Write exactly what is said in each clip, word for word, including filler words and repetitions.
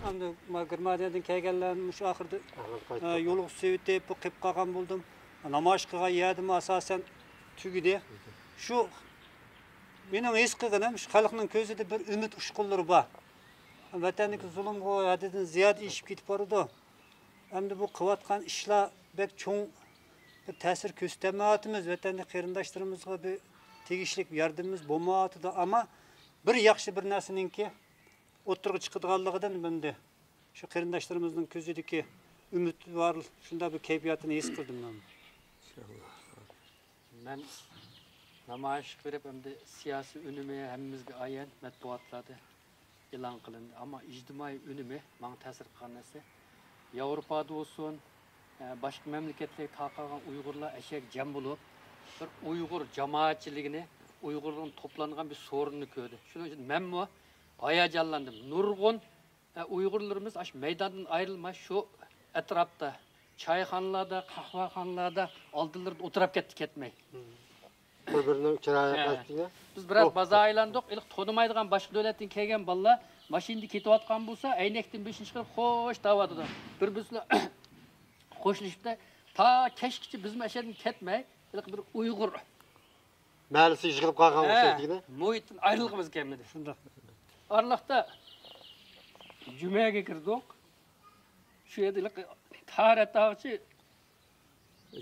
ئەمدى ما گېرمانىيەدىن كەلگەنلەرنى مۇشۇ ئاخىرىدا، ئە، يولغا سېلىۋېتىپ، بۇ قېلىپ قالغان بولدۇم. نامايىش قىلغان يەردىمۇ ئاساسەن تۈگىدى. شۇ مېنىڭ ھېس قىلغىنىم، شۇ خەلقنىڭ كۆزىدە بىر ئۈمىد ئۇچقۇنلىرى بار. ۋەتەندىكى زۇلۇمغۇ ھەددىدىن زىيادە ئېشىپ كېتىپ بارىدۇ. ئەمدى بۇ قىلىۋاتقان ئىشلار بەك چوڭ بىر تەسىر كۆرسىتەلمەيۋاتىمىز. ۋەتەندىكى قېرىنداشلىرىمىزغا بىر تېگىشلىك ياردىمىمىز بولمايۋاتىدۇ. ئەمما بىر ياخشى بىر نەرسىنىڭكى ئوتتۇرىغا چىقىدىغانلىقىدىن مەندە شۇ قېرىنداشلىرىمىزنىڭ كۆزىدىكى ئۈمىدۋار شۇنداق بىر كەيپىياتىنى ھېس قىلدىم مەن. مەن نامايىشقا بېرىپ، ئەمدى سىياسىي ئۈنۈمى ھەممىمىزگە ئايان، مەتبۇئاتلاردا ئېلان قىلىندى. ئەمما ئىجتىمائىي ئۈنۈمى ماڭا تەسىر قىلغان نەرسە، ياۋروپادا بولسۇن، ئە، باشقا مەملىكەتلەرگە تارقالغان ئۇيغۇرلار ئەشەگە جەم بولۇپ، بىر ئۇيغۇر جامائەتچىلىكىنى، ئۇيغۇرلارنىڭ توپلانغان بىر سورۇنىنى كۆردى. شۇنىڭ ئۈچۈن مەنمۇ ھاياجانلاندىم. نۇرغۇن، ئە، ئۇيغۇرلىرىمىز ئاشۇ مەيداندىن ئايرىلماي، شۇ ئەتراپتا، چايخانىلاردا، قەھۋەخانىلاردا، ئالدىلىرىدا ئولتۇرۇپ كەتتى، كەتمەي. بىر-بىرىنىڭ چىرايىغا قارىشىنى. بىز بىراز بازار ئايلاندۇق، ھېلىقى تونۇمايدىغان باشقا دۆلەتتىن كەلگەن بالىلار ماشىنىدا كېتىۋاتقان بولسا، ئەينەكتىن بېشىنى چىقىرىپ خوش دەۋاتىدۇ. بىر-بىرسى بىلەن خوشلىشىپتە، تا كەچكىچە بىزمۇ ئەشەدىن كەتمەي، ھېلىقى بىر ئۇيغۇر مەھەللىسى يىغىلىپ قالغان ئوخشايدىكەن. مۇھىتتىن ئايرىلغىمىز كەلمىدى. شۇنداق. ئارىلىقتا جۈمەگە كىردۇق. شۇ يەردە ھېلىقى تاھارەت تاغىچى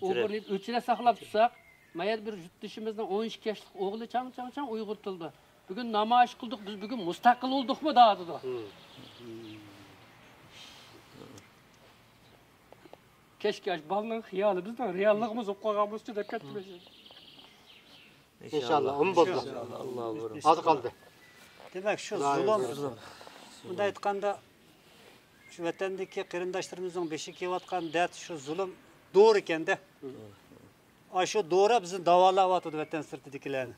ئۇيغۇرنى ئۆچرەت ساقلاپ تۇرساق، ما يەردە بىر يۇرتدىشىمىزنىڭ ئون ئىككى ياشلىق ئوغلى چاڭ، چاڭ، چاڭ ئۇيغۇر تىلدا، «بۈگۈن نامايىش قىلدۇق، بىز بۈگۈن مۇستەقىل بولدۇقمۇ؟» دەۋاتىدۇ. كەچكە ئاشۇ بالىنىڭ خىيالى بىزنىڭ رېئاللىقىمىز بولۇپ قالغان بولسىچۇ دەپ كەتتىم. ئىنشاللا، ئۇمۇ بولىدۇ. ئىنشاللا، ئاللا بۇيرۇسا. ئاز قالدى. دېمەك، شۇ زۇلۇم، بۇنداق ئېيتقاندا، شۇ ۋەتەندىكى قېرىنداشلىرىمىزنىڭ بېشىغا كېلىۋاتقان دەرد شۇ زۇلۇم دورا ئىكەندە. ئاشۇ دورا بىزنى داۋالاۋاتىدۇ، ۋەتەن سىرتىدىكىلەرنى.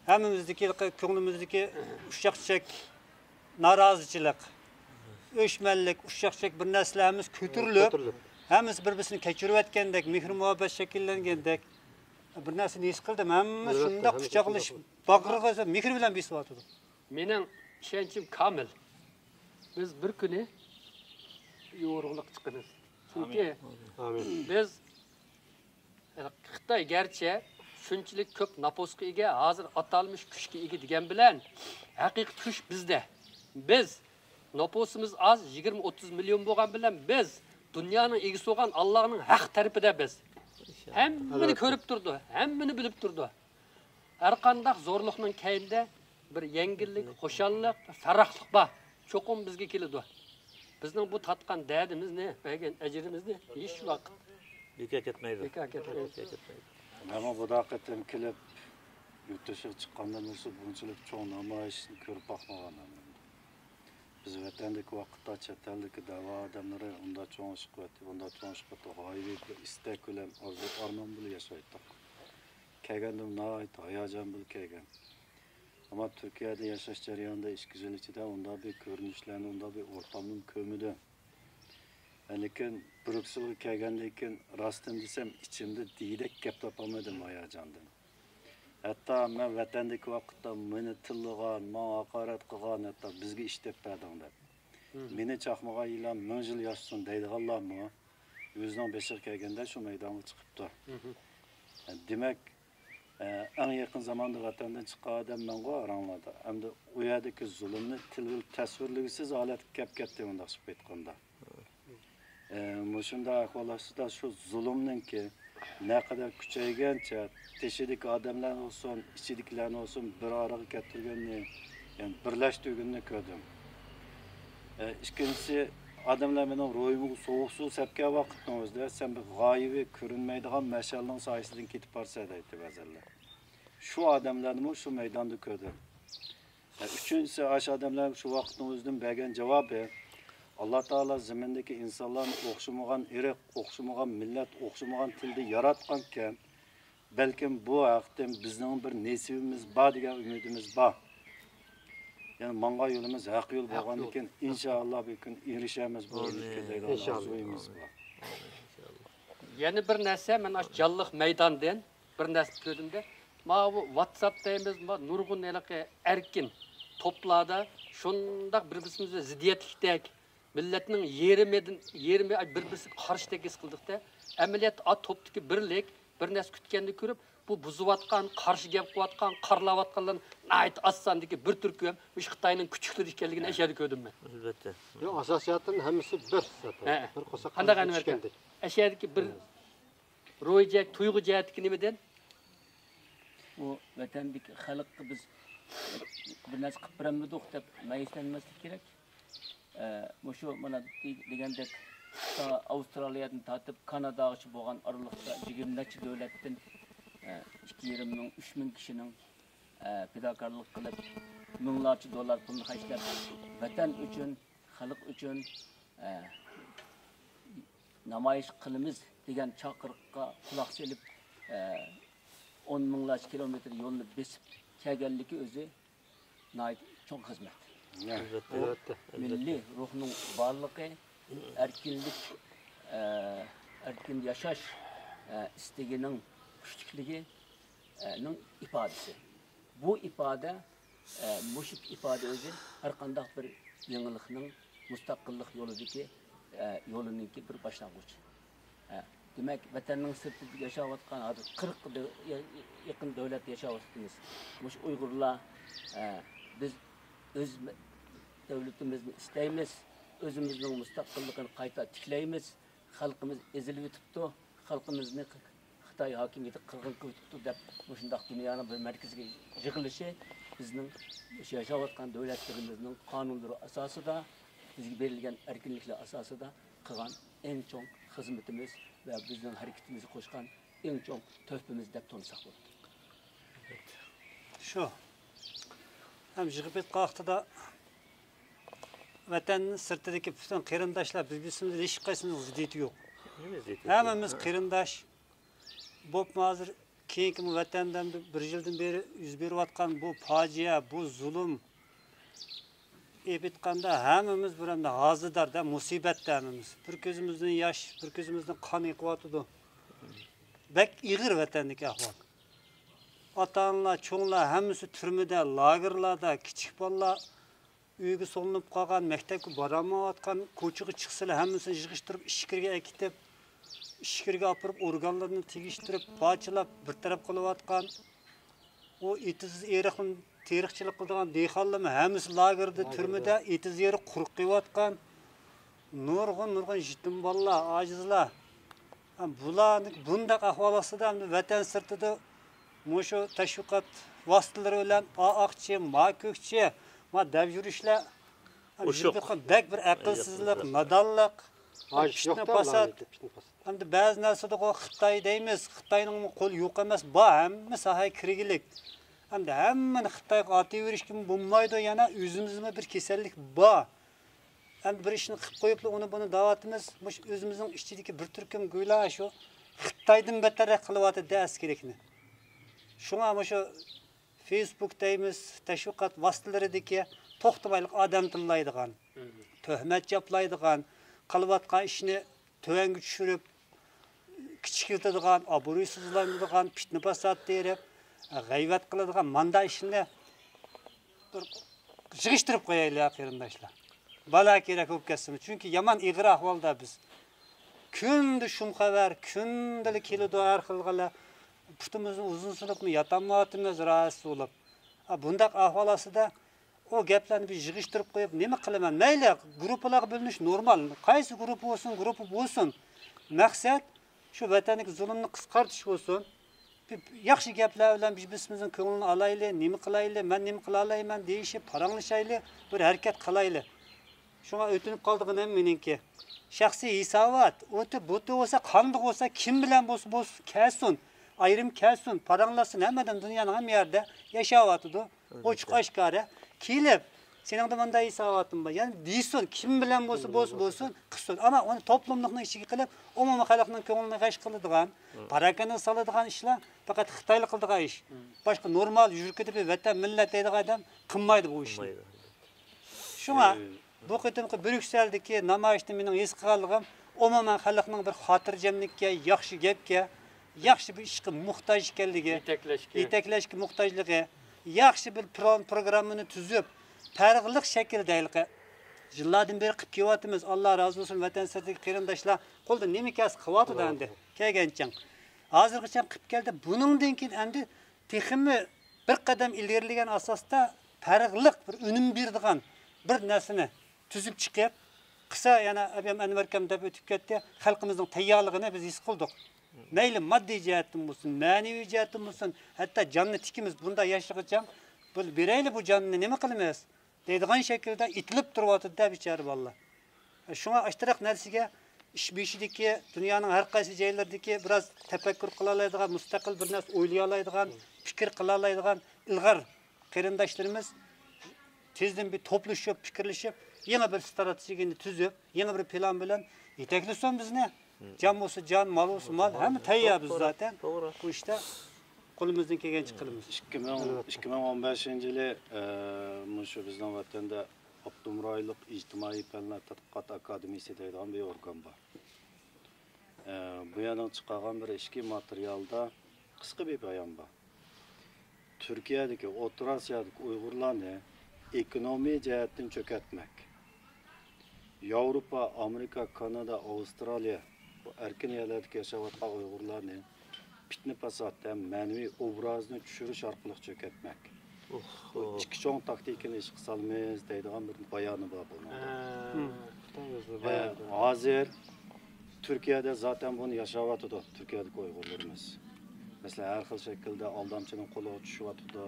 ھەممىمىزدىكى كۆڭلىمىزدىكى ئۇششاق-چۈشەك نارازىچىلىق، ئۆچمەنلىك، ئۇششاق-چۈشەك بىر نەرسىلەر ھەممىسى كۆتۈرۈلۈپ، كۆتۈرۈلۈپ. ھەممىسى بىر-بىرسىنى كەچۈرۈۋەتكەندەك، مېھىر-مۇھەببەت شەكىللەنگەندەك بىر نەرسىنى ھېس قىلدىم. ھەممە شۇنداق قۇچاقلىشىپ، باغرىغا مېھىر بىلەن بېسىۋاتىدۇ. مېنىڭ ئىشەنچىم كامىل. بىز بىر كۈنى يورۇقلۇققا چىقىمىز. چۈنكى ئامىن. بىز خىتاي گەرچە شۇنچىلىك كۆپ نوپۇسقا ئىگە، ھازىر ئاتالمىش كۈچكە ئىگە دېگەن بىلەن، ھەقىقىي كۈچ بىزدە. بىز نوپۇسىمىز ئاز، يىگىرمە ئوتتۇز مىليون بولغان بىلەن بىز دۇنيانىڭ ئىگىسى بولغان ئاللانىڭ ھەق تەرىپىدە بىز. ھەممىنى كۆرۈپ تۇرىدۇ، ھەممىنى بىلىپ تۇرىدۇ. ھەرقانداق زورلۇقنىڭ كەينىدە بىر يەڭگىللىك، خۇشاللىق، پەرراھلىق بار. چوقۇم بىزگە كېلىدۇ. بىزنىڭ بۇ تارتقان دەردىمىزنى، بەرگەن ئەجرىمىزنى ھېچ ۋاقىت بىكار كەتمەيدۇ. بىكار كەتمەيدۇ. بىكار كەتمەيدۇ. مەنمۇ بۇ قېتىم كېلىپ، يۇرت دېشىغا چىققاندىن بۇرۇن بۇنچىلىك چوڭ نامايىشنى كۆرۈپ باقمىغانىدىم. بىز ۋەتەندىكى ۋاقىتتا چەت ئەلدىكى دەۋا ئادەملىرى ئۇنداق چوڭ ئىش قىلىۋەتتى، ئۇنداق چوڭ ئىش قىلىۋەتتى، غايىۋى بىر ئىستەك بىلەن، ئارزۇ ئارمان بىلەن ياشايتتۇق. كەلگەندىمۇ ناھايىتى ھاياجان بىلەن كەلگەن. ئەمما تۈركىيەدە ياشاش جەريانىدا ئىككى يىل ئىچىدە ئۇنداق بىر كۆرۈنۈشلەرنى، ئۇنداق بىر ئورتامنىمۇ كۆرمىدىم. لېكىن بريۇكسېلغا كەلگەندىن كېيىن، راستىنى دېسەم، ئىچىمدە دېگۈدەك گەپ تاپالمىدىم ھاياجاندىن. ھەتتا مەن ۋەتەندىكى ۋاقىتتا مېنى تىللىغان، ماڭا ھاقارەت قىلغان، ھەتتا بىزگە ئىش دەپ بەردىڭ دەپ. مېنى چاقمىغان يىلان مىڭ يىل ياشىسۇن دەيدىغانلارمۇ ئۆزىنىڭ بېشىغا كەلگەندە شۇ مەيدانغا چىقىپتۇ. دېمەك، ئەڭ يېقىن زاماندا ۋەتەندىن چىققان ئادەم مەنغۇ ئاراڭلاردا. ئەمدى ئۇ يەردىكى زۇلۇمنى تىل بىلەن تەسۋىرلىگۈسىز ھالەتكە كەپ كەتتى، ئۇنداق قىلىپ ئېيتقاندا. ئە، مۇشۇنداق ئەھۋال ئاستىدا شۇ زۇلۇمنىڭكى نەقەدەر كۈچەيگەنچە، تېشىدىكى ئادەملەر بولسۇن، ئىچىدىكىلەرنى بولسۇن، بىر ئارىغا كەلتۈرگەننى، يەنى بىرلەشتۈرگىنىنى كۆردۈم. ئە، ئىككىنچىسى، ئادەملەر مېنىڭ روھىمغا سوغۇق سۇ سەپكەن ۋاقىتنىڭ ئۆزىدە، سەن بىر غايىۋى كۆرۈنمەيدىغان مەشئەلنىڭ سايىسىدىن كېتىپ بارىسەن دەيتتى بەزەنلەر. شۇ ئادەملەرنىمۇ شۇ مەيداندا كۆردۈم. ئۈچىنچىسى، ئاشۇ ئادەملەر شۇ ۋاقىتنىڭ ئۆزىدىن بەرگەن جاۋابى، ئاللا تائالا زېمىندىكى ئىنسانلارنى ئوخشىمىغان ئىرق، ئوخشىمىغان مىللەت، ئوخشىمىغان تىلدا ياراتقانكەن، بەلكىم بۇ ھەقتىن بىزنىڭ بىر نېسىۋىمىز بار دېگەن ئۈمىدىمىز بار. يەنى ماڭغان يولىمىز ھەق يول بولغاندىكىن، ئىنشائاللا بىر كۈن ئېرىشەرمىز بۇ ئۈمىدكە دەيدىغان ئارزۇيىمىز بار. يەنە بىر نەرسە، مەن ئاشۇ جانلىق مەيداندىن بىر نەرسە كۆردۈمدە، ماۋۇ ۋاتساپ دەيمىز، ما نۇرغۇن ھېلىقى ئەركىن توپلاردا شۇنداق بىر-بىرىمىز بىلەن زىددىيەتلىكتەك، مىللەتنىڭ يېرىمىدىن، يېرىمى بىر-بىرسىگە قارشىدەك ھېس قىلدۇقتە، ئەمەلىيەتتە ئا توپتىكى بىرلىك، بىر نەرسە كۈتكەننى كۆرۈپ، بۇ بۇزۇۋاتقان، قارشى گەپ قىلىۋاتقان، قارىلاۋاتقانلارنىڭ ناھايىتى ئاز ساندىكى بىر تۈركۈم مۇشۇ خىتاينىڭ كۈچۈكلىرى ئىكەنلىكىنى ئەشەدە كۆردۈم مەن. ئەلۋەتتە. يوق، ئاساسىي جەھەتتىن ھەممىسى بىر زاتەن. ھە. بىر قورساق قانداق قاندىن ئەنۋەر ئاكا؟ چۈشكەندەك. ئەشەدىكى بىر روھىي جەھەت، تۇيغۇ جەھەتتىكى نېمىدىن؟ بۇ ۋەتەندىكى خەلققە بىز بىر نەرسە قىلىپ بېرەلمىدۇق دەپ مەيۈسلەنمەسلىك كېرەك. ئە، مۇشۇ مانا دېگەندەك، تا ئاۋسترالىيەدىن تارتىپ كاناداغىچە بولغان ئارىلىقتا يىگىرمە نەچچە دۆلەتتىن، ئە، ئىككى يېرىم مىڭ، ئۈچ مىڭ كىشىنىڭ، ئە، پىداكارلىق قىلىپ، مىڭلارچە دوللار پۇلنى خەجلەپ، ۋەتەن ئۈچۈن، خەلق ئۈچۈن، ئە، نامايىش قىلىمىز دېگەن چاقىرىققا قۇلاق سېلىپ، ئە، ئون مىڭلارچە كىلومېتىر يولنى بېسىپ كەلگەنلىكى ئۆزى ناھايىتى چوڭ خىزمەت. ئەلۋەتتە، بۇ ئەلۋەتتە، ئەلۋەتتە. مىللىي روھنىڭ بارلىقى، ئەركىنلىك، ئە، ئەركىن ياشاش، ئە، ئىستىكىنىڭ كۈچلۈكلۈكى، ئە، نىڭ ئىپادىسى. بۇ ئىپادە، ئە، مۇشۇ ئىپادە ئۆزى ھەر قانداق بىر يېڭىلىقنىڭ، مۇستەقىللىق يولىدىكى، ئە، يولىنىڭكى بىر باشلانغۇچ. ئە، دېمەك، ۋەتەننىڭ سىرتىدا ياشاۋاتقان، ھازىر قىرىققا دۆ-، يېقىن دۆلەتتە ياشاۋاتىمىز. مۇشۇ ئۇيغۇرلار، ئە، بىز ئۆز مە-، دۆلىتىمىزنى ئىستەيمىز، ئۆزىمىزنىڭ مۇستەقىللىقىنى قايتا تىكلەيمىز. خەلقىمىز ئېزىلىۋېتىپتۇ، خەلقىمىزنى خىتاي ھاكىمىيىتى قىرغىن قىلىۋېتىپتۇ دەپ، مۇشۇنداق دۇنيانىڭ بىر مەركىزىگە يىغىلىشى بىزنىڭ مۇشۇ ياشاۋاتقان دۆلەتلىرىمىزنىڭ قانۇنلىرى ئاساسىدا، بىزگە بېرىلگەن ئەركىنلىكلەر ئاساسىدا قىلغان ئەڭ چوڭ خىزمىتىمىز ۋە بىزنىڭ ھەرىكىتىمىزگە قوشقان ئەڭ چوڭ تۆھپىمىز دەپ تونۇساق بولىدۇ. شۇ. ھەم يىغىپ ئېيتقان ۋاقتىدا ۋەتەن سىرتىدىكى پۈتۈن قېرىنداشلار بىر-بىرسىمىزدىن ھېچقايسىمىزنىڭ زىددىيىتى يوق. نېمە زىددىيىتى يوق؟ ھەممىمىز قېرىنداش. بولۇپمۇ ھازىر كېيىنكى ۋەتەندە بىر يىلدىن بېرى يۈز بېرىۋاتقان بۇ پاجىئە، بۇ زۇلۇم، ئېيتقاندا ھەممىمىز بىر ئەمدى ھازىداردا، مۇسىبەتتە ھەممىمىز. بىر كۆزىمىزدىن ياش، بىر كۆزىمىزدىن قان ئېقىۋاتىدۇ. بەك ئېغىر ۋەتەندىكى ئەھۋال. ئاتا-ئانىلار، چوڭلار ھەممىسى تۈرمىدە، لاگېرلاردا، كىچىك بالىلار ئۆيگە سولىنىپ قالغان، مەكتەپكە بارالمايۋاتقان، كوچىغا چىقسىلا ھەممىسىنى يىغىشتۇرۇپ ئىچكىرىگە ئەكېتىپ، ئىچكىرىگە ئاپىرىپ ئورگانلىرىنى تېگىشتۈرۈپ، پارچىلاپ بىر تەرەپ قىلىۋاتقان، ئۇ ئېتىز ئېرىقنى تېرىقچىلىق قىلىدىغان دېھقانلارمۇ ھەممىسى لاگېردا، لاگېردا. تۈرمىدە، ئېتىز ئېرىق قۇرۇق قېلىۋاتقان. نۇرغۇن، نۇرغۇن يېتىم بالىلار، ئاجىزلار. ھە، بۇلارنى بۇنداق ئەھۋال ئاستىدا ئەمدى ۋەتەن سىرتىدا مۇشۇ تەشۋىقات ۋاسىتىلىرى بىلەن ئا ئاقچى، ما كۆكچى، ما دەپ يۈرۈشلەر، ھە، ئوشۇق. يۈرۈپ كەتكەن بەك بىر ئەقىلسىزلىق، ئەقىلسىزلىق. نادانلىق، ھە، پىتنە پاسات. ئەمدى بەزى نەرسىدىغۇ خىتاي دەيمىز، خىتاينىڭمۇ قولى يوق ئەمەس، بار، ھەممە ساھەگە كىرگۈلۈك. ئەمدى ھەممىنى خىتايغا ئاتىۋېرىشكىمۇ بولمايدۇ، يەنە ئۆزىمىزدىمۇ بىر كېسەللىك بار. ئەمدى بىر ئىشنى قىلىپ قويۇپلا ئۇنى بۇنى دەۋاتىمىز. مۇشۇ ئۆزىمىزنىڭ ئىچىدىكى بىر تۈركۈم گويلا شۇ خىتايدىن بەتتەررەك قىلىۋاتىدۇ ئەسكىرىكنى. شۇڭا مۇشۇ فېيسبۇك دەيمىز، تەشۋىقات ۋاسىتىلىرىدىكى توختىمايلىق ئادەم تىللايدىغان، تۆھمەت چاپلايدىغان، قىلىۋاتقان ئىشنى تۆۋەنگە چۈشۈرۈپ، كىچىكلىتىدىغان، ئابرۇيسىزلاندۇرىدىغان، پىتنە پاسات تېرىپ، غەيۋەت قىلىدىغان ماندا ئىشنى بىر يىغىشتۇرۇپ قويايلى يا قېرىنداشلار. بالا كېرەك بولۇپ كەتسىمۇ. چۈنكى يامان ئېغىر ئەھۋالدا بىز. كۈندە شۇم خەۋەر، كۈندىلا كېلىدۇ ھەر خىل غەلە. پۇتىمىزنى ئۇزۇن سۇنۇپمۇ ياتالمايۋاتىمىز، راھەتسىز بولۇپ. ھە، بۇنداق ئەھۋال ئاستىدا ئۇ گەپلەرنى بىر يىغىشتۇرۇپ قويۇپ نېمە قىلىمەن؟ مەيلى، گۇرۇپپىلارغا بۆلۈنۈش نورمال. قايسى گۇرۇپپا بولسۇن، گۇرۇپپا بولسۇن. مەقسەت شۇ ۋەتەندىكى زۇلۇمنى قىسقارتىش بولسۇن. بىر ياخشى گەپلەر بىلەن بىر-بىرسىمىزنىڭ كۆڭلىنى ئالايلى، نېمە قىلايلى، مەن نېمە قىلالايمەن دېيىشىپ، پاراڭلىشايلى، بىر ھەرىكەت قىلايلى. شۇڭا ئۆتۈنۈپ قالىدىغىنىم مېنىڭكى. شەخسىي ھېسابات، ئوتى بوتى بولسا، قانداق بولسا، كىم بىلەن بولسا، بولسا، كەلسۇن، ئايرىم كەلسۇن، پاراڭلاشسۇن، ھەممە ئادەم دۇنيانىڭ ھەممە يەردە ياشاۋاتىدۇ. ئوچۇق ئاشكارا. كېلىپ، سېنىڭدە مۇنداق ھېساباتىم بار. يەنى دېسۇن، كىم بىلەن بولسا، بولسا، بولسۇن، قىلسۇن. ئەمما ئۇنى توپلۇملۇقنىڭ ئىچىگە قىلىپ، ئومۇمىي خەلقنىڭ كۆڭلىنى غەش قىلىدىغان، پاراكەندىگە سالىدىغان ئىشلار پەقەت خىتايلار قىلىدىغان ئىش. باشقا نورمال يۈرىكىدە بىر ۋەتەن، مىللەت دەيدىغان ئادەم قىلمايدۇ بۇ ئىشنى. شۇڭا بۇ قېتىمقى بريۇكسېلدىكى نامايىشتا مېنىڭ ھېس قىلغانلىقىم، ئومۇمەن خەلقنىڭ بىر خاتىرجەملىككە، ياخشى گەپكە، ياخشى بىر ئىشقا موھتاج ئىكەنلىكى، يېتەكلەشكە. يېتەكلەشكە موھتاجلىقى، ياخشى بىر پىلان پروگراممىنى تۈزۈپ، پەرقلىق شەكىلدە ھېلىقى يىللاردىن بېرى قىلىپ كېلىۋاتىمىز. ئاللا رازى بولسۇن، ۋەتەن سىرتىدىكى قېرىنداشلار قولىدا نېمە كەلسە قىلىۋاتىدۇ ئەمدى كەلگەنچە. ھازىرغىچە قىلىپ كەلدى. بۇنىڭدىن كېيىن ئەمدى تېخىمۇ بىر قەدەم ئىلگىرىلىگەن ئاساستا پەرقلىق بىر ئۈنۈم بېرىدىغان بىر نەرسىنى تۈزۈپ چىقىپ، قىسا يەنە ئابىيام ئەنۋەركەم دەپ ئۆتۈپ كەتتى، خەلقىمىزنىڭ تەييارلىقىنى بىز ھېس قىلدۇق. مەيلى ماددىي جەھەتتىن بولسۇن، مەنىۋى جەھەتتىن بولسۇن، ھەتتا جاننى تىكىمىز، بۇنداق ياشلىقىچە بۇ بېرەيلى، بۇ جاننى نېمە قىلىمىز دەيدىغان شەكىلدە ئېتىلىپ تۇرۇۋاتىدۇ-دە بىچارە بالىلار. شۇڭا ئاشتراق نەرسىگە ئىش بېشىدىكى، دۇنيانىڭ ھەر قايسى جايلىرىدىكى بىراز تەپەككۇر قىلالايدىغان، مۇستەقىل بىر نەرسە ئويلىيالايدىغان، پىكىر قىلالايدىغان ئىلغار قېرىنداشلىرىمىز تېزدىن بىر توپلىشىپ، پىكىرلىشىپ، يېڭى بىر ستراتېگىيەنى تۈزۈپ، يېڭى بىر پىلان بىلەن يېتەكلىسۇن بىزنى. جان بولسا جان، مال بولسا مال، ھەممە تەييار بىز زاتەن. بۇ ئىشتا قولىمىزدىن كەلگەنچە قىلىمىز. ئىككى مىڭ، ئىككى مىڭ ئون بەشىنچى يىلى، ئە، مۇشۇ بىزنىڭ ۋەتەندە ئاپتونوم رايونلۇق ئىجتىمائىي پەنلەر تەتقىقات ئاكادېمىيىسى دەيدىغان بىر ئورگان بار. ئە، بۇ يەرنىڭ چىقارغان بىر ئىچكى ماتېرىيالىدا قىسقا بىر بايان بار. تۈركىيەدىكى، ئوتتۇرا ئاسىيادىكى ئۇيغۇرلارنى ئېكونومىيە جەھەتتىن چۆكەتمەك، ياۋروپا، ئامېرىكا، كانادا، ئاۋسترالىيە، بۇ ئەركىن يەرلەردىكى ياشاۋاتقان ئۇيغۇرلارنى پىتنە-پاسات ھەم مەنىۋى ئوبرازىنى چۈشۈرۈش ئارقىلىق چۆكەتمەك. بۇ ئىككى چوڭ تاكتىكىنى ئىشقا سالىمىز دەيدىغان بىر بايانى بار بۇنىڭدا. ھە، ھازىر تۈركىيەدە زاتەن بۇنى ياشاۋاتىدۇ، تۈركىيەدىكى ئۇيغۇرلىرىمىز. مەسىلەن، ھەر خىل شەكىلدە ئالدامچىنىڭ قولىغا چۈشۈۋاتىدۇ،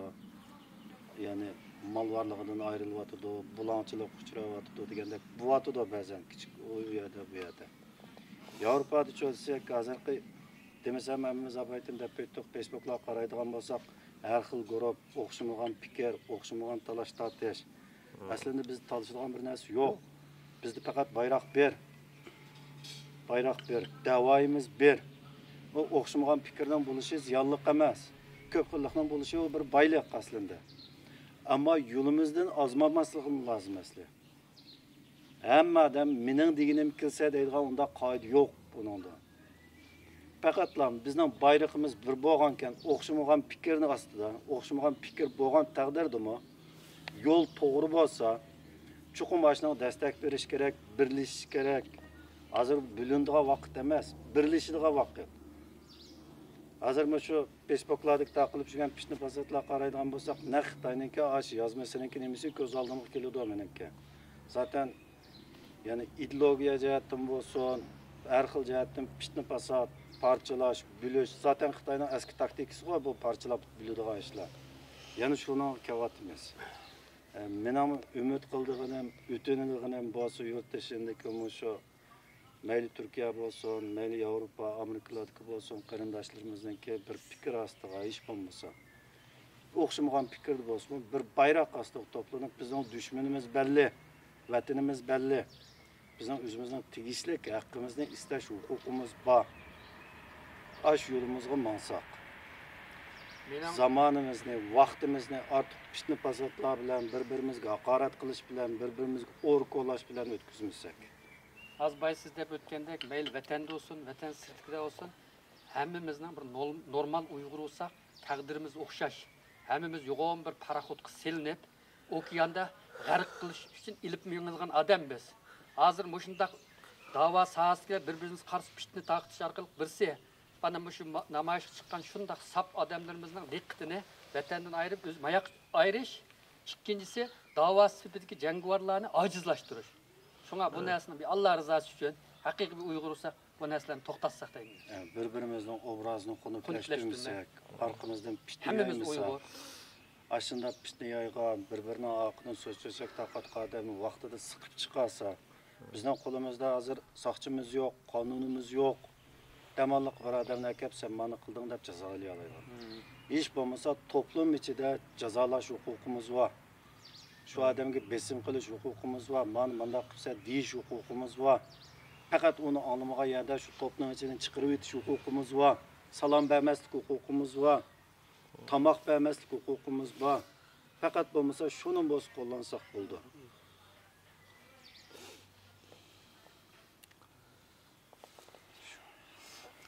يەنى مال بارلىقىدىن ئايرىلىۋاتىدۇ، بۇلاڭچىلىققا ئۇچراۋاتىدۇ دېگەندەك بولۇۋاتىدۇ بەزەن، كىچىك ئۇ يەردە، بۇ يەردە. ياۋروپادا چۆلسەك، ھازىرقى دېمىسەم، ھەممىمىز ئاپايتىم دەپ ئۆتتۇق. فېيسبۇكلارغا قارايدىغان بولساق، ھەر خىل گۇرۇپ، ئوخشىمىغان پىكىر، ئوخشىمىغان تالاش-تارتىش. ئەسلىندە بىز تالىشىدىغان بىر نەرسە يوق. بىزدە پەقەت بايراق بىر. بايراق بىر، دەۋايىمىز بىر. ئۇ ئوخشىمىغان پىكىرنىڭ بولۇشى زىيانلىق ئەمەس. كۆپ خىللىقنىڭ بولۇشى ئۇ بىر بايلىق ئەسلىندە. ئەمما يولىمىزدىن ئازماماسلىقىمىز لازىم ئەسلى. ھەممە ئادەم مېنىڭ دېگىنىم كېلسە دەيدىغان ئۇنداق قائىدە يوق بۇنىڭدا. پەقەتلا بىزنىڭ بايرىقىمىز بىر بولغانكەن، ئوخشىمىغان پىكىرنىڭ ئاستىدا، ئوخشىمىغان پىكىر بولغان تەقدىردىمۇ، يول توغرا بولسا، چوقۇم ئاشۇنىڭغا دەستەك بېرىش كېرەك، بىرلىشىش كېرەك. ھازىر بۆلۈنىدىغان ۋاقىت ئەمەس، بىرلىشىدىغان ۋاقىت. ھازىر مۇشۇ فېيسبۇكلاردىكى تارقىلىپ يۈرگەن پىتنە-پاساتلارغا قارايدىغان بولساق، نەق خىتاينىڭكى ئاشۇ يازمىسىنىڭكى نېمىسى كۆز ئالدىمغا كېلىدۇ مېنىڭكى. زاتەن، يەنى ئىدېئولوگىيە جەھەتتىن بولسۇن، ھەر خىل جەھەتتىن پىتنە-پاسات، پارچىلاش، بۆلۈش، زاتەن خىتاينىڭ ئەسكى تاكتىكىسىغۇ بۇ پارچىلاپ بۆلىدىغان ئىشلار. يەنە شۇنىڭغا كېلىۋاتىمىز. ئە، مېنىڭ ئۈمىد قىلىدىغىنىم، ئۆتۈنىدىغىنىم بولسا يۇرت تېشىندىكى مۇشۇ مەيلى تۈركىيە بولسۇن، مەيلى ياۋروپا، ئامېرىكىلاردىكى بولسۇن، قېرىنداشلىرىمىزنىڭكى بىر پىكىر ئاستىغا ھېچ بولمىسا، ئوخشىمىغان پىكىردە بولسىمۇ، بىر بايراق ئاستىغا توپلىنىپ، بىزنىڭ دۈشمىنىمىز بەللى، ۋەتىنىمىز بەللى، بىزنىڭ ئۆزىمىزنىڭ تېگىشلىك ھەققىمىزنى ئىستەش ھوقۇقىمىز بار. ئاشۇ يولىمىزغا ماڭساق، مېنىڭ زامانىمىزنى، ۋاقتىمىزنى ئارتۇق پىتنە-پاساتلار بىلەن، بىر-بىرىمىزگە ھاقارەت قىلىش بىلەن، بىر-بىرىمىزگە ئۇر كولاش بىلەن ئۆتكۈزمىسەك. ئاز باي سىز دەپ ئۆتكەندەك، مەيلى ۋەتەندە بولسۇن، ۋەتەن سىرتىدا بولسۇن، ھەممىمىزنىڭ بىر نول-، نورمال ئۇيغۇر بولساق، تەقدىرىمىز ئوخشاش. ھەممىمىز يوغان بىر پاراخوتقا سېلىنىپ، ئوكياندا غەرق قىلىش ئۈچۈن ئېلىپ مېڭىدىغان ئادەم بىز. ھازىر مۇشۇنداق داۋا ساھەسىگە بىر-بىرىمىزگە قارشى پىتنە تارقىتىش ئارقىلىق بىرسى، مانا مۇشۇ ما-، نامايىشقا چىققان شۇنداق ساپ ئادەملىرىمىزنىڭ دىققىتىنى ۋەتەندىن ئايرىپ، ئۆز ماياققا ئايرىش. ئىككىنچىسى، داۋا سېپىدىكى جەڭگىۋارلارنى ئاجىزلاشتۇرۇش. شۇڭا بۇ نەرسىنى بىر ئاللا رىزاسى ئۈچۈن، ھەقىقىي بىر ئۇيغۇر بولساق، بۇ نەرسىلەرنى توختاتساق دەيمىز. ئە، بىر-بىرىمىزنىڭ ئوبرازىنى خۇنۈكلەشتۈرمىسەك، ئارقىمىزدىن پىتنە يايمىساق، ئاشۇنداق پىتنە يايغان، بىر-بىرىنىڭ ئارقىدىن سۆز-چۆچەك تارقاتقان ئادەمنى ۋاقتىدا سىقىپ چىقارسا، بىزنىڭ قولىمىزدا ھازىر ساقچىمىز يوق، قانۇنىمىز يوق. دەماللىق بىر ئادەمنى ئەكەپ، سەن مانا قىلدىڭ دەپ جازالىيالايدۇ. ھىم. ھېچ بولمىسا توپلۇم ئىچىدە جازالاش ھوقۇقىمىز بار. شۇ ئادەمگە بېسىم قىلىش ھوقۇقىمىز بار، مانا مانداق قىلسا دېيىش ھوقۇقىمىز بار. پەقەت ئۇنى ئاڭلىمىغان يەردە شۇ توپنىڭ ئىچىدىن چىقىرىۋېتىش ھوقۇقىمىز بار. سالام بەرمەسلىك ھوقۇقىمىز بار. تاماق بەرمەسلىك ھوقۇقىمىز بار. پەقەت بولمىسا شۇنى بولسا قوللانساق بولىدۇ.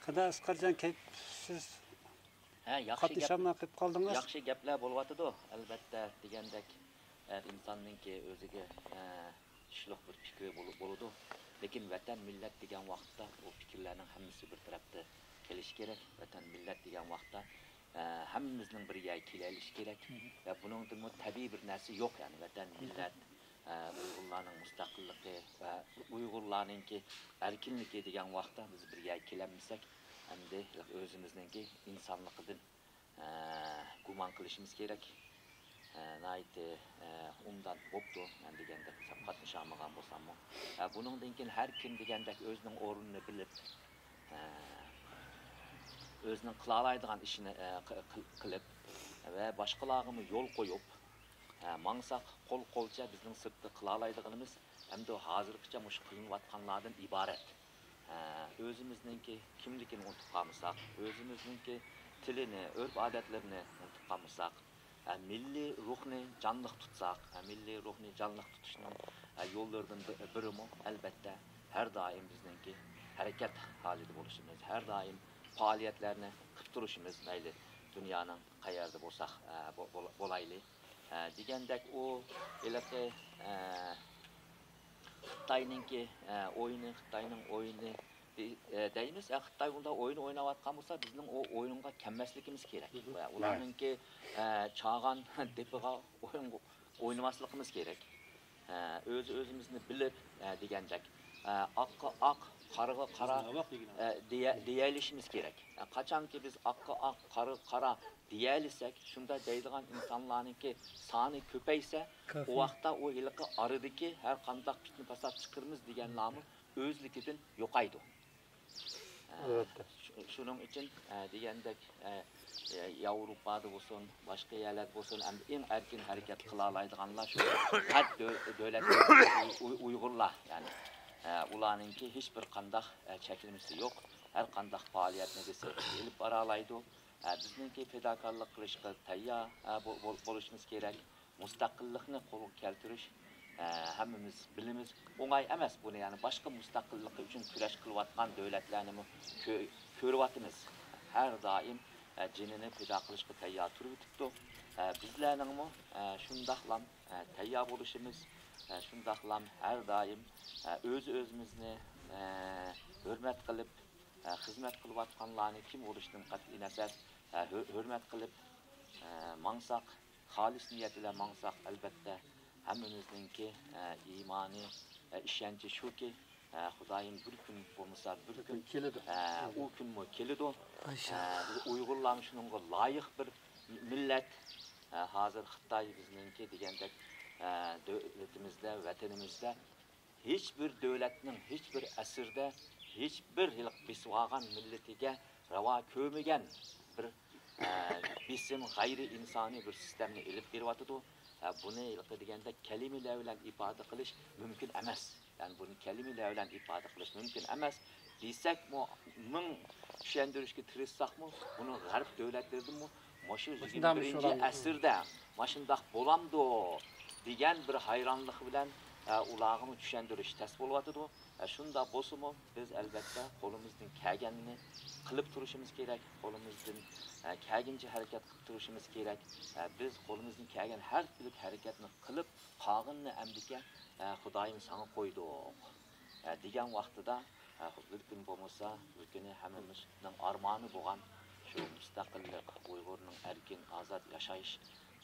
قانداق ئەسقەرجان، كەيپسىز؟ ھە، ياخشى گەپ، قاتنىشالماي قېلىپ قالدىڭىز. ياخشى گەپلەر بولۇۋاتىدۇ، ئەلۋەتتە، دېگەندەك. ئىنساننىڭكى ئۆزىگە، ئە، چۈشلۈك بىر پىكرى بولۇپ بولىدۇ. لېكىن ۋەتەن، مىللەت دېگەن ۋاقىتتا ئۇ پىكىرلەرنىڭ ھەممىسى بىر تەرەپتە قېلىشى كېرەك. ۋەتەن، مىللەت دېگەن ۋاقىتتا، ئە، ھەممىمىزنىڭ بىر يەرگە كېلەلىشى كېرەك. ۋە بۇنىڭدىنمۇ تەبىئىي بىر نەرسە يوق، يەنى ۋەتەن، مىللەت، ئە، ئۇيغۇرلارنىڭ مۇستەقىللىقى ۋە ئۇيغۇرلارنىڭكى ئەركىنلىكى دېگەن ۋاقىتتا بىز بىر يەرگە كېلەلمىسەك، ئەمدى ئۆزىمىزنىڭكى ئىنسانلىقىدىن ئە، گۇمان قىلىشىمىز كېرەك. ئە، ناھايىتى، ئە، ئوبدان بوپتۇ، مەن دېگەندەك سەپقاتنى ئىشانمىغان بولساممۇ. ئە، بۇنىڭدىن كېيىن ھەر كىم دېگەندەك ئۆزىنىڭ ئورنىنى بىلىپ، ئە، ئۆزىنىڭ قىلالايدىغان ئىشىنى، ئە، قى-، قىل-، قىلىپ ۋە باشقىلارغىمۇ يول قويۇپ، ئە، ماڭساق، قول-قولچە بىزنىڭ سىرتتا قىلالايدىغىنىمىز ئەمدى ھازىرغىچە مۇشۇ قىلىنىۋاتقانلاردىن ئىبارەت. ئە، ئۆزىمىزنىڭكى كىملىكىنى ئۇنتۇپ قالمىساق، ئۆزىمىزنىڭكى تىلىنى، ئۆرپ-ئادەتلىرىنى ئۇنتۇپ قالمىساق، ئە، مىللىي روھنى جانلىق تۇتساق، ئە، مىللىي روھنى جانلىق تۇتۇشنىڭ، ئە، يوللىرىدىن بىرىمۇ، ئەلبەتتە، ھەر دائىم بىزنىڭكى ھەرىكەت ھالىتىدە بولۇشىمىز، ھەر دائىم پائالىيەتلەرنى قىلىپ تۇرۇشىمىز، مەيلى دۇنيانىڭ قەيەردە بولساق، ئە، بو-، بولا-، بولايلى. ئە، دېگەندەك ئۇ ھېلىقى، ئە، خىتاينىڭكى، ئە، ئويۇنى، خىتاينىڭ ئويۇنى دېي-، ئە، دەيمىز. ئە، خىتاي بۇنداق ئويۇن ئويناۋاتقان بولسا، بىزنىڭ ئۇ ئويۇنغا كەلمەسلىكىمىز كېرەك. ۋە ئۇلارنىڭكى، ئە، چاغان دېپىغا ئويۇن ئوينىماسلىقىمىز كېرەك. ئە، ئۆز-ئۆزىمىزنى بىلىپ، ئە، دېگەندەك، ئە، ئاققا ئاق، قارىغا قارا، ئە، دېيە-، دېيەلىشىمىز كېرەك. ئە، قاچانكى بىز ئاققا ئاق، قارىغا قارا دېيەلىسەك، شۇنداق دەيدىغان ئىنسانلارنىڭكى سانى كۆپەيسە، ئۇ ۋاقىتتا ئۇ ھېلىقى ئارىدىكى ھەر قانداق پىتنە-پاسات چىقىرىمىز دېگەنلارمۇ ئۆزلۈكىدىن يوقايدۇ. ئە، ئەلۋەتتە. شۇ-، شۇنىڭ ئۈچۈن، ئە، دېگەندەك، ئە، ئە، ياۋروپادا بولسۇن، باشقا يەرلەردە بولسۇن، ئەمدى ئەڭ ئەركىن ھەرىكەت قىلالايدىغانلار شۇ غەرب دۆ-، دۆلەتلىرىدىكى ئۇي-، ئۇيغۇرلار، يەنى، ئە، ئۇلارنىڭكى ھېچبىر قانداق، ئە، چەكلىمىسى يوق. ھەر قانداق پائالىيەتنى دېسە ئېلىپ بارالايدۇ. ئە، بىزنىڭكى پىداكارلىق قىلىشقا تەييار، ئە، بو-، بول-، بولۇشىمىز كېرەك. مۇستەقىللىقنى قولغا كەلتۈرۈش، ئە، ھەممىمىز بىلىمىز، ئوڭاي ئەمەس بۇنى، يەنى باشقا مۇستەقىللىقى ئۈچۈن كۈرەش قىلىۋاتقان دۆلەتلەرنىمۇ كۆ-، كۆرۈۋاتىمىز. ھەر دائىم، ئە، جېنىنى پىدا قىلىشقا تەييار تۇرۇۋېتىپتۇ. ئە، بىزلەرنىڭمۇ، ئە، شۇنداقلام، ئە، تەييار بولۇشىمىز، ئە، شۇنداقلام ھەر دائىم، ئە، ئۆز-ئۆزىمىزنى، ئە، ھۆرمەت قىلىپ، ئە، خىزمەت قىلىۋاتقانلارنى كىم بولۇشىدىن قەتئىينەزەر، ئە، ھۆ-، ھۆرمەت قىلىپ، ئە، ماڭساق، خالىس نىيەت بىلەن ماڭساق، ئەلبەتتە، ھەممىمىزنىڭكى، ئە، ئىمانى، ئە، ئىشەنچى شۇكى، ئە، خۇدايىم بىر كۈن بولمىسا بىر كۈن، كېلىدۇ. ئە، ئۇ كۈنمۇ كېلىدۇ. ئىنشاللا. ئە، بىز ئۇيغۇرلارمۇ شۇنىڭغا لايىق بىر مىللەت. ئە، ھازىر خىتاي بىزنىڭكى دېگەندەك، ئە، دۆلىتىمىزدە، ۋەتىنىمىزدە ھېچبىر دۆلەتنىڭ ھېچبىر ئەسىردە ھېچبىر ھېلىقى بېسىۋالغان مىللىتىگە راۋا كۆرمىگەن بىر، ئە، بېسىم، غەيرىي ئىنسانىي بىر سىستېمىنى ئېلىپ بېرىۋاتىدۇ. ئە، بۇنى ھېلىقى دېگەندەك كەلىمىلەر بىلەن ئىپادە قىلىش مۇمكىن ئەمەس. يەنى بۇنى كەلىمىلەر بىلەن ئىپادە قىلىش مۇمكىن ئەمەس. دېسەكمۇ، مىڭ چۈشەندۈرۈشكە تىرىشساقمۇ، بۇنىڭ غەرب دۆلەتلىرىدىمۇ مۇشۇ يىگىرمە بىرىنچى ئەسىردە ماشۇنداق بولامدۇ دېگەن بىر ھەيرانلىق بىلەن، ئە، ئۇلارغىمۇ چۈشەندۈرۈش تەس بولۇۋاتىدۇ. ئە، شۇنداق بولسىمۇ، بىز ئەلۋەتتە قولىمىزدىن كەلگەننى قىلىپ تۇرۇشىمىز كېرەك. قولىمىزدىن، ئە، كەلگىنىچە ھەرىكەت قىلىپ تۇرۇشىمىز كېرەك. ئە، بىز قولىمىزدىن كەلگەن ھەر تۈرلۈك ھەرىكەتنى قىلىپ، قالغىنىنى ئەمدىكى، ئە، خۇدايىم ساڭا قويدۇق، ئە، دېگەن ۋاقتىدا، ئە، بىر كۈن بولمىسا، بىر كۈنى ھەممىمىزنىڭ ئارمانى بولغان شۇ مۇستەقىللىق، ئۇيغۇرنىڭ ئەركىن، ئازاد ياشايىش،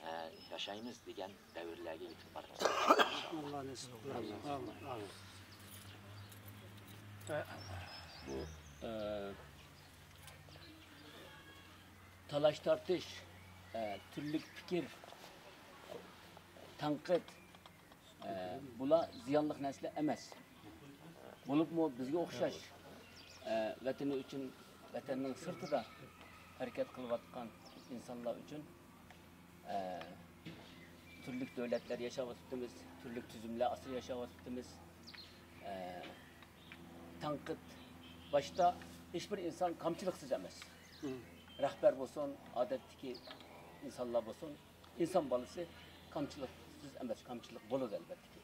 ئە، ياشايمىز دېگەن دەۋرلەرگە يېتىپ بارىمىز. ئاللا نېسىپ قىلسۇن. ئامىن. ئامىن. بۇ، ئە، تالاش-تارتىش، ئە، تۈرلۈك پىكىر، تەنقىد، ئە، بۇلار زىيانلىق نەرسىلەر ئەمەس. بولۇپمۇ بىزگە ئوخشاش، ئە، ۋەتىنى ئۈچۈن، ۋەتەننىڭ سىرتىدا ھەرىكەت قىلىۋاتقان ئىنسانلار ئۈچۈن، ئە، تۈرلۈك دۆلەتلەر ياشاۋاتىمىز، تۈرلۈك تۈزۈملەر ئاستىدا ياشاۋاتىمىز. ئە، تەنقىد، باشتا ھېچبىر ئىنسان كامچىلىقسىز ئەمەس. رەھبەر بولسۇن، ئادەتتىكى ئىنسانلار بولسۇن، ئىنسان بالىسى كامچىلىقسىز ئەمەس، كامچىلىق بولىدۇ ئەلۋەتتىكى.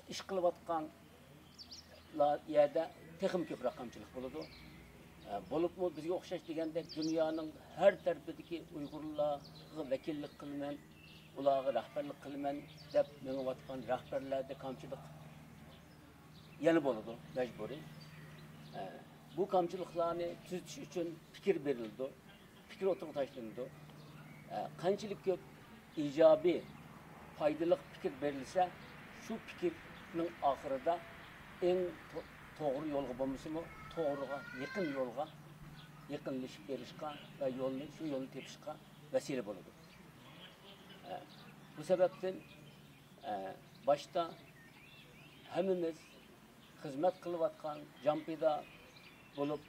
ئىش قىلىۋاتقان لا-، يەردە تېخىمۇ كۆپرەك كامچىلىق بولىدۇ. ئە، بولۇپمۇ بىزگە ئوخشاش دېگەندەك دۇنيانىڭ ھەر تەرىپىدىكى ئۇيغۇرلارغا ۋەكىللىك قىلىمەن. ئۇلارغا رەھبەرلىك قىلىمەن دەپ مېڭىۋاتقان رەھبەرلەردە كامچىلىق يەنە بولىدۇ، مەجبۇرىي. ئە، بۇ كامچىلىقلارنى تۈزىتىش ئۈچۈن پىكىر بېرىلىدۇ، پىكىر ئوتتۇرىغا تاشلىنىدۇ. ئە، قانچىلىك كۆپ ئىجابىي، پايدىلىق پىكىر بېرىلسە، شۇ پىكىرنىڭ ئاخىرىدا ئەڭ تو-، توغرا يولغا بولمىسىمۇ، توغرىغا يېقىن يولغا يېقىنلىشىپ بېرىشقا ۋە يولنى، شۇ يولنى تېپىشقا ۋەسىلە بولىدۇ. ئە، بۇ سەۋەبتىن، ئە، باشتا ھەممىمىز خىزمەت قىلىۋاتقان، جان پىدا بولۇپ،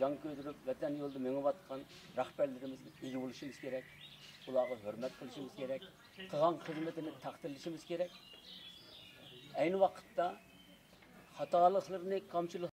جان كۆيدۈرۈپ، ۋەتەن يولىدا مېڭىۋاتقان رەھبەرلىرىمىزگە ئىگە بولۇشىمىز كېرەك. ئۇلارغا ھۆرمەت قىلىشىمىز كېرەك. قىلغان خىزمىتىنى تەقدىرلىشىمىز كېرەك. ئەينى ۋاقىتتا خاتالىقلىرىنى، كامچىلىق